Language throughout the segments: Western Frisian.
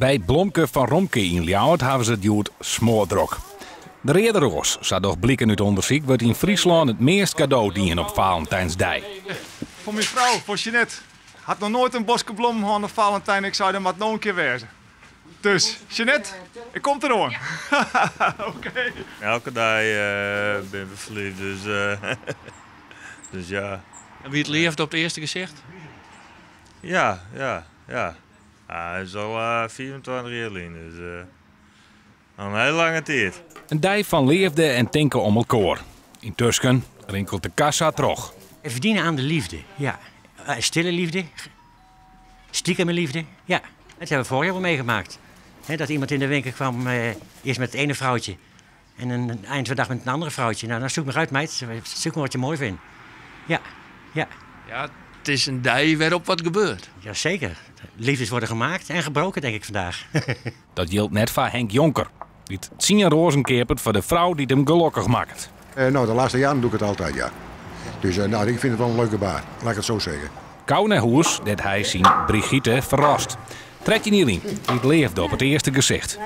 By Blomke fan Romke yn Ljouwert hawwe se it hjoed smoardrok. De reade roas, sa docht bliken út ûndersyk, wurdt yn Fryslân it meast kado dien op Valentijnsdei. Foar myn frou, foar Jeanette. Hat noch noait in boske blommen hân op Valentijn. Ik sei, dat moat no in kear wêze. Dus, Jeanette, it komt deroan. Oké. Elke dei binne we ferliefd, dus, dus ja. En wie it leafde op it earste gesicht? Ja, ja, ja. Ja, it is al 25 jier lyn, dus al in hiele lange tiid. In dei fan leafde en tinke om elkoar. Yntusken rinkelt de kassa troch. Verdienen aan de liefde, ja. Stille liefde, stiekeme liefde, ja. Dat hebben we vorig jaar wel meegemaakt. dat iemand in de winkel kwam, eerst met het ene vrouwtje en een eind van de dag met een andere vrouwtje. Nou, dan zoek maar uit, meid. Zoek maar wat je mooi vindt. Ja, ja. Ja, it is in dei wêrop't wat gebeurt. Jazeker. Liefdes worden gemaakt en gebroken, denk ik vandaag. Dat jildt net foar Henk Jonker, dy't 10 roazen keapet foar de frou dy't him gelokkich makket. Nou, de laatste jaren doe ik het altijd, ja. Dus nou, ik vind het wel een leuke baar, laat ik het zo zeggen. Gau nei hûs, dêr't hy syn Brigitte ferrast. 13 jier lyn wie it leafde op it earste gesicht.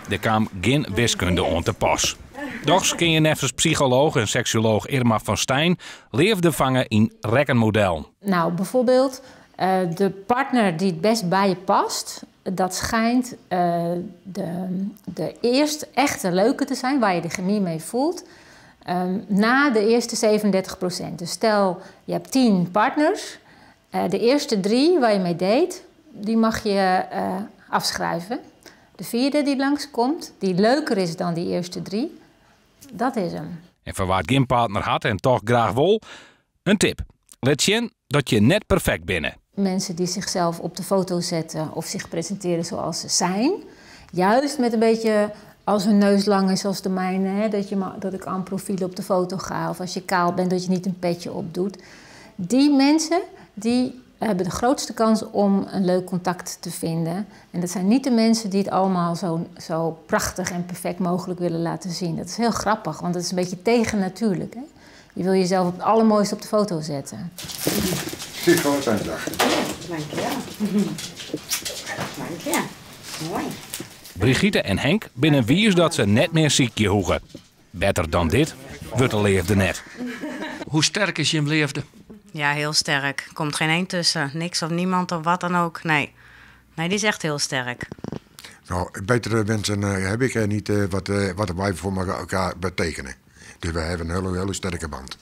Der kaam gjin wiskunde oan te pas. Dochs kin je neffens psycholooch en seksuolooch Irma van Steijn leafde fange yn rekkenmodellen. Nou, bijvoorbeeld de partner die het best bij je past, dat schijnt de eerste echte leuke te zijn waar je de chemie mee voelt. Na de eerste 37%. Dus stel je hebt 10 partners. De eerste drie waar je mee date, die mag je afschrijven. De vierde die langskomt, die leuker is dan die eerste drie, dat is hem. En foar wa't gjin partner hat en toch graach wol, in tip. Lit sjen dat je net perfekt binne. Mensen die zichzelf op de foto zetten of zich presenteren zoals ze zijn. Juist met een beetje als hun neus lang is zoals de mijne, hè, dat ik aan profiel op de foto ga. Of als je kaal bent, dat je niet een petje opdoet. Die mensen die hebben de grootste kans om een leuk contact te vinden. En dat zijn niet de mensen die het allemaal zo prachtig en perfect mogelijk willen laten zien. Dat is heel grappig, want dat is een beetje tegennatuurlijk. Hè? Je wil jezelf op het allermooiste op de foto zetten. Zie, Valentijnsdag. Ja, dankjewel. Dank je. Mooi. Brigitte en Henk binne wiis dat se net mear sykje hoege. Better dan dit wurdt de leafde net. Hoe sterk is jim leafde? Ja, heel sterk. Komt geen één tussen. Niks of niemand of wat dan ook. Nee. Nee, die is echt heel sterk. Nou, betere wensen heb ik niet wat wij voor elkaar betekenen. Dus wij hebben een hele, hele sterke band.